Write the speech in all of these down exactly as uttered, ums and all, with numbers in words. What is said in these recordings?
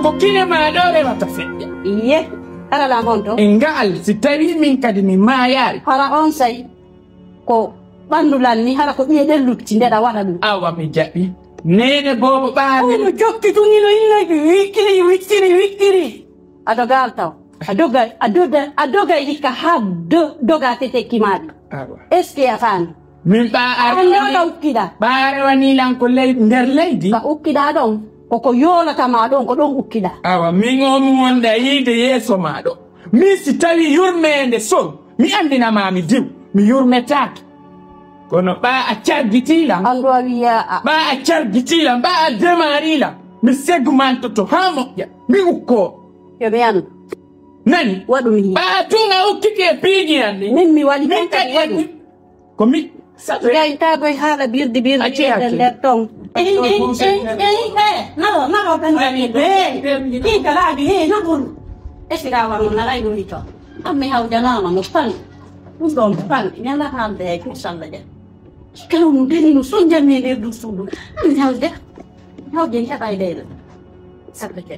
Ko kine maa ɗoo rewata feƴƴa. Iye, hara lan honto? E nga'al, si tawii min kadi mi maayaali. Hara onsay ko ɓanndu lan ni, hara ko ƴi'e ɗen lutti, nde ɗa waɗa ɗun. Awa mi jaɓi. Neene boobo ɓaami. Ono jokki tun, ino inna wikkiri, wikkiri, wikkiri. A dogaali taw. A dogay, a doda-, a dogay hikka haa do-, doga tete kimaaɗi. Awa. Est-ce que a faami? Min ɓaa ar-, An ɗoo ka ukkiɗaa. Ɓaa rewanii lan ko ley-, nder leydi. Ka ukkiɗaa ɗon, ko ko yoolata maa ɗon, ko ɗon ukkiɗaa. Awa, min oo mi wonda yiide yeeso maa ɗoo. Min si tawii yurmeende son, mi anndina maa mi diw, mi yurmetaake. Kono ɓaa a cargitii lan. An ɗoo a wiyaa a. Ɓaa a cargitii lan, ɓaa a demarii lan. Mi segmantoto haa moƴƴa, mi ukkoo. Yo mi andu. Nani? Waɗu mi hii. Ɓaa tun a ukkike e piiji an ɗin. Min mi wali. Min kadi waɗu. Ko mi. Sabu. Gay ta koy haala birdi birdi. Acce, acce. Nder ton. Eyi, eyi, eyi, eyi, eyi, naro, naro tan. Eyi, eyi, eyi, kala bi, eyi, nabun. Esira wa mo naray ɗum hito. Ammi hawjanaama no pan. Ɗum ɗon pan. Ñanda haalde e ko salla ja. Kala mo deni no sonjami e nder ɗum suudu. Ammi hawja. Hawja heɓa e leyla. Salla ja.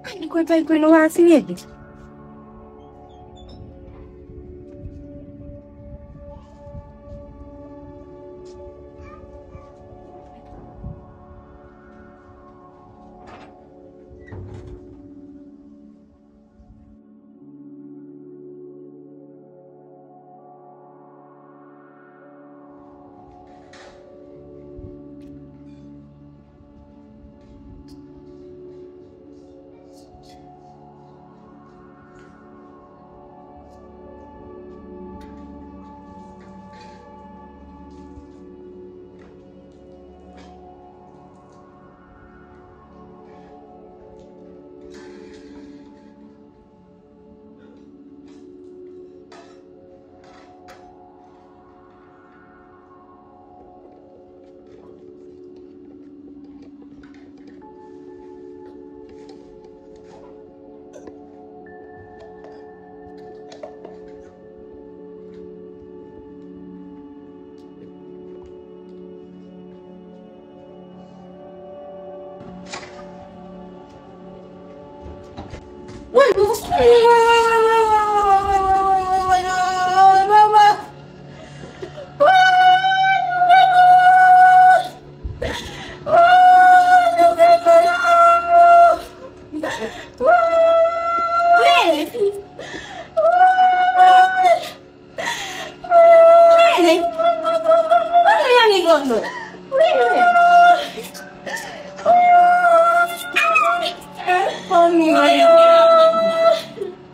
Andi koy bay koy no waasi yedde.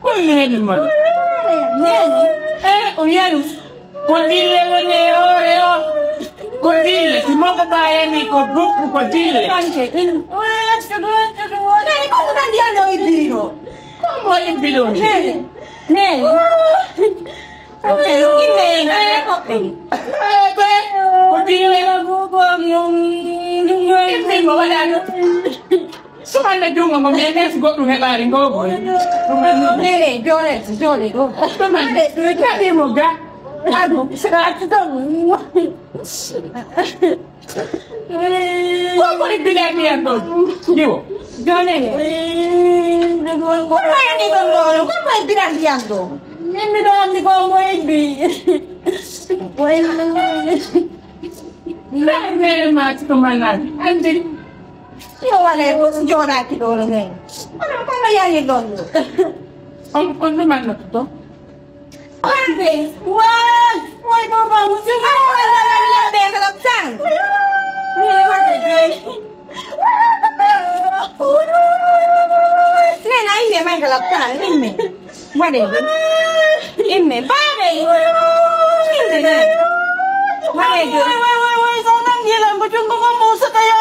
Ko mi heɓi mo? Eh, o yari. Ko dille woni e hoore o. Ko dille. Si moko ba yani ko bukku ko dille. Kanke. Nani ko ko kandi ano ibiri o. Ko mo ibiri o. Nani. Nani. Ko dille. Ko dille. Ko dille. Ko dille. Sumanna junngo ngo, mi anndi si goɗɗum heɓaali ngoo boy. Nene, joole, joole ɗo. Ɗum anndi, mi kaɗii mo ga. Ado, sira accu tan. Ko ko e bilandi an ɗon? Jiwo. Joole ne. Ko ko e bilandi an ɗon? Min mi ɗo anndi ko mo ibbi. Ndaa mere maati ko manaani. Anndi. Yo wale ko jooɗaaki ɗo no men. Kono kono yayi ɗon. On, on ɗum annata to? Ande, waay, waay ɗo ba mo jooɗi. Ay, wala, wala, wala, ɓe kala tan. Nena, imme, man kala tan, imme. Waɗe. Imme, baade. Imme, waɗe. Waay, waay, waay, waay, so nan yelan ko jungo mo mo sata yo.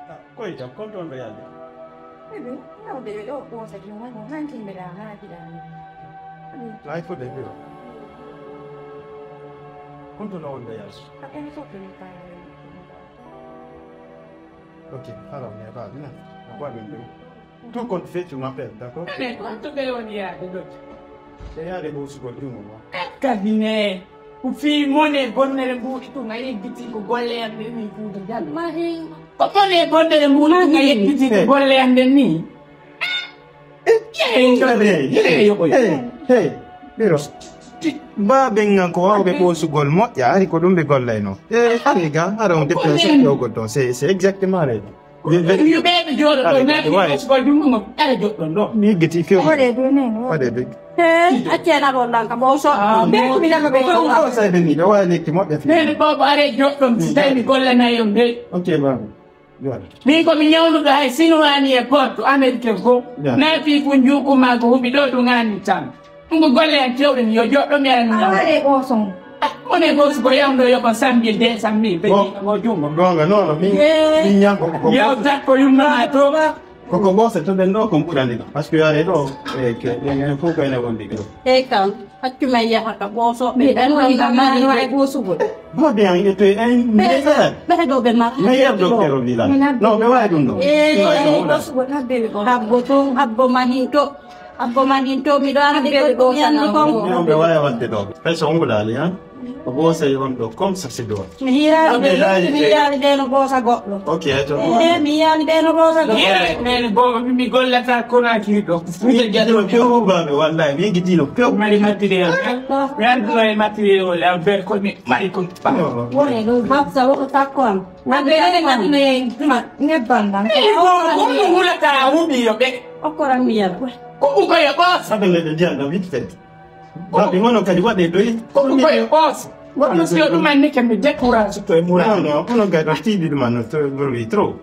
Ah, koy jam, kon toon ɗo yalde. Eɓe, tawde ɓe ɗo ɓoosa ɗum wano hanki mbeɗa haajira ni. Ay fo de biro. Kon toon ɗo wonde yalde. Ka en fof ɗum faala. Ok, alors, mais pas bien. Pourquoi même deux? Tout compte fait, tu m'appelles, d'accord? Mais quand tu veux, on y a de l'autre. E yaade hoosugol ɗum o. Kadi ne, ko fii mone bonnere mbuuɗi tun a yejjiti ko golle am ɗen ni Fuuta Jallo. Ko mone bonnere mbuuɗi tun a yejjiti ko golle am ɗen ni. Hey, hey, hey, hey, hey, Biro. Baaben ngan ko waawɓe hoosugol moƴƴa, ari ko ɗum ɓe gollaynoo. E, ari ga, ara on déplacé ɗo goɗɗo, c'est, c'est exactement vrai. Ɓe, ɓe, ɓe, ɓe jooɗo ɗo, ari ga, naati, ouais. Hoosugol ɗum ɗum, ara joɗɗon ɗo. Mi yeggiti few. Waɗe doy ne, waɗe doy. He, accee na ɗon ɗan ka ɓooso. Ah, ɓe, mi nana ɓe ɗon. Ɓooso, ɓe ni, ɓe waɗa lekki moƴƴa. Ɓe, ɓe, ɓoobo, are joɗɗon, si tawi mi gollanayi on de. Ok, baabi. Min ko mi ñawduɗo hay Sinuwaani e Porto Ameriken fof. Naati ko njuuku maa ko huɓi ɗo ɗum aani tan. Ɗum ko golle an kewɗe mi yo joɗɗo mi ara mi ñawda. Awa e ɓooson. Ah, on e ɓoosu ko yamɗo yo ko sambil de sambil. Ɓe mo jungo. Gonga non non min. Min ñanko ko. Yew takko yumma to. Koko ɓoose to ɓen ɗo kon ɓurani ɗo. Parce que yaare ɗo e ke ɗen fof ko ene wondi ɗo. Eyyi kam, haccu men yaha ka ɓoosoɓe. Ɓe ɗan woni ka mari wawi ɓoosugol. Bon, bien, il était un meilleur. Ɓe ɗo ɓe ma. Meilleur docteur au village. Non, ɓe wawi ɗum ɗo. Eyyi, ɓoosugol habbiri ko. Habbo to, habbo mahin to. Habbo mahin to, miɗo andi ko ɗum yanno kon. Non, ɓe wawi wadde ɗo. Hay so on wulaali, han? Ko ɓoosay on ɗo, comme ça, c'est droit. Mi yiyaali ɓe, mi yiyaali ɓe no ɓoosa goɗɗo. Ok, to. Eh, mi yiyaali ɓe no ɓoosa goɗɗo. Yiyaali ɓe no booba, mi, mi gollata Conakry ɗo. Mi yeggitino few, baaɓe, wallahi, mi yeggitino few. Mari matériel. Mi anduno e matériel o, Albert, ko mi mari ko. Wone ɗo, Hafsa, woto takko am. Ande ene ngati no yeeyi tuma, nebbam ɗam. Eh, booba, ko ɗum hulata, a huɓi yo ɓe. Okkoram mi yar. Ko uko yo ɓoosa. Sabe le, le, le, le, vite fait. Baaɓe, hono kadi waɗe doy. Ko ɗum koye ɓooso. Waɗe doy. Ɗum anni ke mi décourage to e mura. Non, non, hono gay ɗon tiiɗi ɗum anno to ɓurwi trop.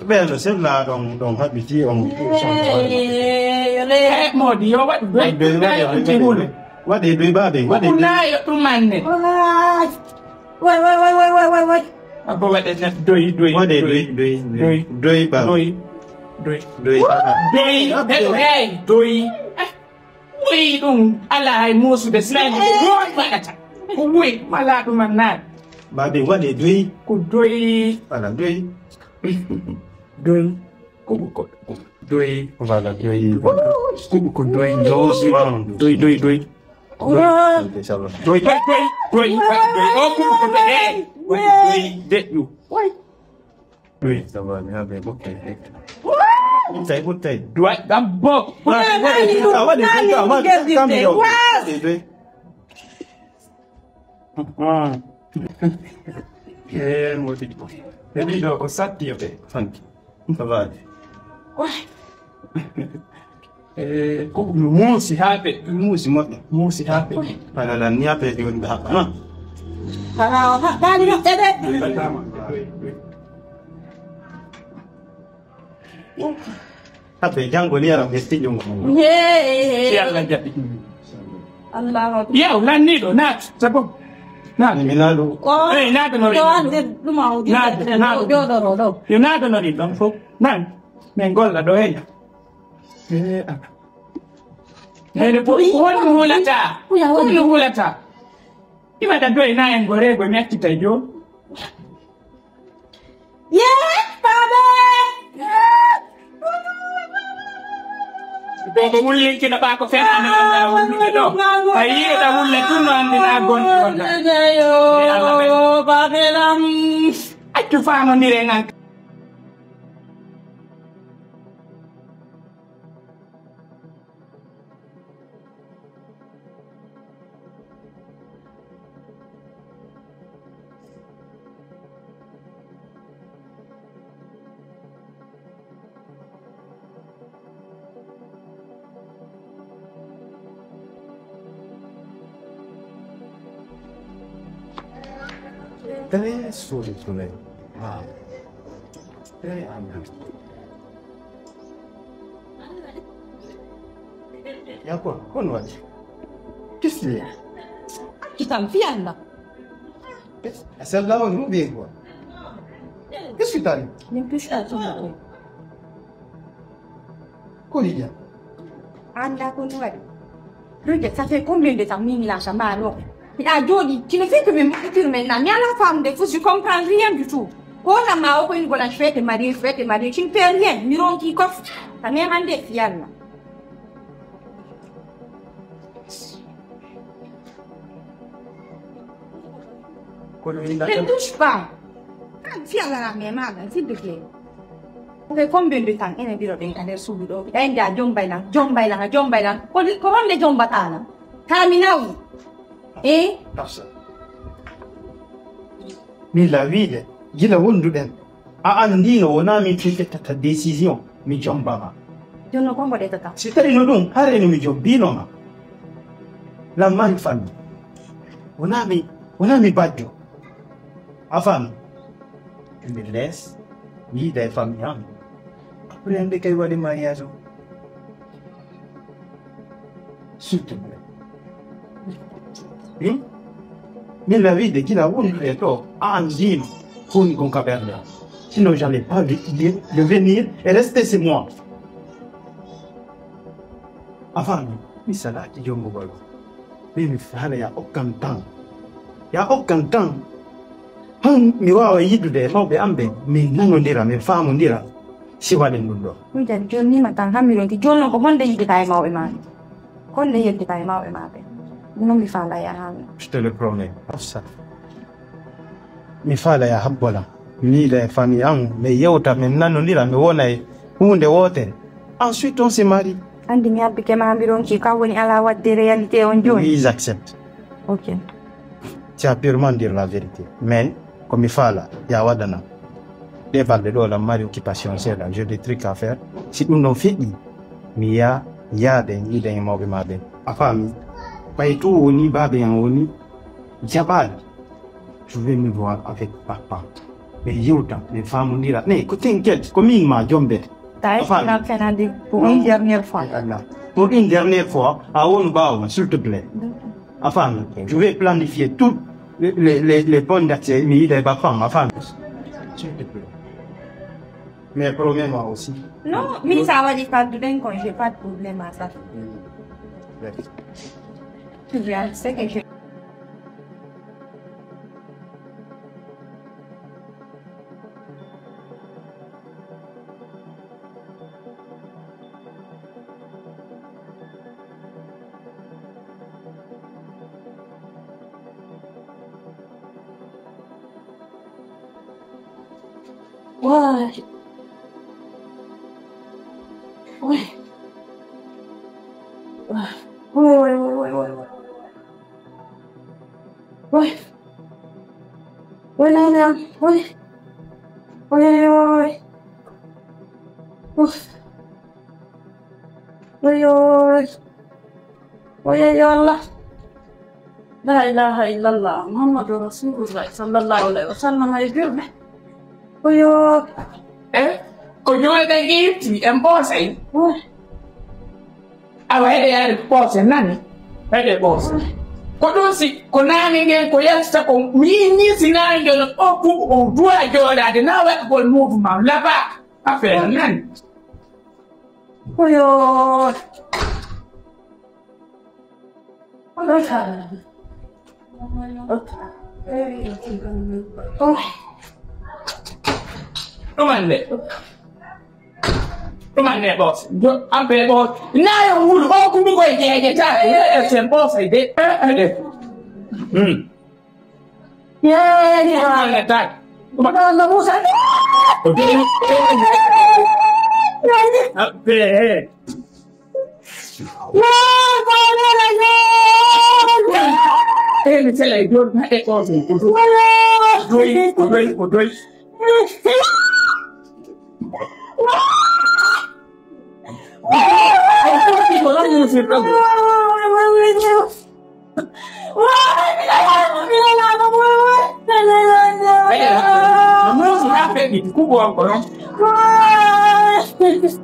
Ɓe no sella ɗon, ɗon haɓiti on. Eh, yo le. Eh, moodi, yo waɗu doy. Waɗe doy, waɗe doy, waɗe doy. Waɗe doy, baaɓe, waɗe doy. Ko naa yo ɗum anne. Wallahi. Way, way, way. Abba waɗe net doy, doy. Waɗe doy, doy, doy. Doy. Doy, baaɓe. Doy. Doy. Doy, baaɓe. Doy, doy. Woyi ɗum alaa hay muusude, sinaa ɗum ko woyi waɗata. Ko woyi, ɗum alaa ɗum a naat. Baabe waɗe doyi. Ko doyi. Voilà, doyi. Doyi. Ko, ko, ko doyi. Voilà, doyi. Ko, ko doyi. Doyi. Doyi, doyi, doyi. Doyi. Doyi, doyi, doyi. Doyi. O ko, ko doyi. Doyi, doyi. Doyi. Doyi, ça va, mi haɓe ɓokkay. Ɓokkay, ɓokkay. Duway ɗam bo. Waɗi, waɗi, waɗi, waɗi, waɗi, waɗi, waɗi. Eh, mo tigi. E ɗiɗo ko satti yo ɓe. Sanki. Ça va. Eh, ko ɗum muusi haa feƴƴi. Muusi moƴƴa. Muusi haa feƴƴi. Hara lan ni haa feƴƴi woni ɓe haɓɓa, non? Hara o haɓɓaali moƴƴa de. Haɓɓe janngo ni aran ɓe sijungo. Hee. Si Allah jaɓi. Allahu Akbar. Yaw, lanniiɗo, naat, c'est bon. Naat. Mi naat ɗo. Ko? Eh, naat no ɗo. Ɗo hande ɗum a woni. Naat, naat. Jooɗoro ɗo. Yo naat no ɗi ɗon fof. Nan. Min golla ɗo, hey. Eh, ah. Hende fof, honno hulata? Honno hulata? Iwata doy na en goreego mi accita joom. Yee, baaba! Boobo wullinkino ɓaa ko fenaande walla wullude ɗo. A yi'ata wulle tun no anndi na gonɗi wonda. Yo, baaba lam. Accu faamondire ngan. Très solide, soleil. Wow. Très ambiance. Yaa ko, ko no waɗi? Qu'est-ce qu'il y a? Accu tan, fii Alla. Qu'est-ce, a sella on, ou bien quoi? Qu'est-ce que t'as dit? Min pista tuma ko. Ko Lydia? Anda ko no waɗi. Lydia, ça fait combien de temps min lasa ma ɗo? Miɗa jooɗi, tu ne fais que me mentir maintenant. Mi ala faamude fof, je comprends rien du tout. Ko wona ma o ko ingol an fête marié, fête marié, tu ne fais rien. Mi ronki kof. Ka même ande fii Alla. Kono min Ne touche pas. Kan fii Alla, mais maman, s'il te plaît. Ça fait combien de temps enen ɗiɗo ɗen ka nder suudu ɗo? Ɓen nja jombay lan, jombay lan, jombay lan. Ko, ko honde jombataa lan? Kaa mi nawi. Eh? Hafsa. Min la wiide, gila wonduɗen. A anndiino, wonaa min tun ƴettata décision, mi jomba ma. Jooni ko hongo ƴettata? Si tawi no ɗum, haray no mi jombiino ma. Lan mari famille. Wonaa mi, wonaa mi bajjo. A faami? Mi les, mi yiida e famille am. Après, hande kay waɗi mariage o. S'il te plaît. Hmm? Min la wiide gila wonduɗen ɗo, a anndiino ko woni kon ka ɓernde am. Sinon, j'allais pas le, le, le venir et rester chez moi. A faami? Mi salaaki jombugol. Min mi faala ya okkan temps. Ya okkan temps. Han mi waawa yiidude e mawɓe am ɓen, min nanondira, min faamondira. Si waɗen ɗum ɗo. Ɗum tan, jooni nii ma tan, han mi ronki. Jooni non, ko honde yiɗiɗaa e mawɓe maa ɓen? Ko honde yeddiɗaa e mawɓe maa ɓen? Ɗum non mi faalaa ya han. Je te le promets. Hafsa. Mi faalaa ya habbo lan. Mi yiida e famille am, mi yewta, min nanondira, mi wona e huunde wootere. Ensuite, on se marie. Anndi mi habbike ma, mi ronki, kan woni alaa waɗde réalité on jooni. Oui, j'accepte. Ok. Tu as purement dire la vérité. Mais, ko mi faala, ya waɗana. Ɗee balɗe ɗoo, lan mari occupation seeɗa, j'ai des trucs à faire. Si ɗum ɗon feƴƴi, mi yaa, yaaden, yiiden e mawɓe maa ɓen. A faami? Ɓay tun woni baabe an woni jaɓaali. Je vais me voir avec papa. Ɓe yewta, ɓe faamondira. Mais ko t'inquiète, ko min ma jombete. T'as A faami? Pour une dernière fois. Allah. Pour une dernière fois, a wonu ɓaawo ma, s'il te plaît. D'accord. A faami? Je vais planifier tout les, les, les, les bonnes dates, mi yiida e ba femme, a faami? S'il te plaît. Mais promets-moi aussi. Non, mais ça va, les pas de dingue, j'ai pas de problème à ça. Merci. Tu viens, c'est que je Why? Why? Why? Why? Why? Why? Why? Why? Why? Why? Why? Why? Why? Why? Why? Why? Why? Why? Why? La ilaha illallah, Muhammadu Rasulullah sallallahu alaihi wasallam, ay julɓe. Ko yo. Eh? Ko juulɓe ƴetti en ɓoosay. Oh. Awa, heɗe yaade ɓoose nani. Heɗe ɓoose. Ko ɗum si, ko naane ngen, ko yaltata ko, min ni si naane ngen, o ku-, o duwa jooɗaade, na waɗgol mouvement, laba. Affaire nani. Ko yo. Ɗuman de. Ɗuman de, boss. Jo, ampe, boss. Nayo wulu, o kumu koy jeje ta. E, e, sen boss, e de. E, e, de. Hmm. Yeeñi. Ɗuman de, ta. Ɗuman de, Musa. Ampe, e. Emi sela e dow haɗe ɓooto ko doy. Ko doy, ko doy, ko doy. Ay, ko ɗon mo firɗo. Musu na feɗi, kubo on kono.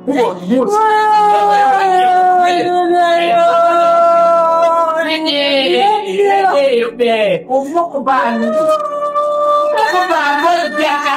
Kubo, musu. Ko moko banu. Moko banu, jaka.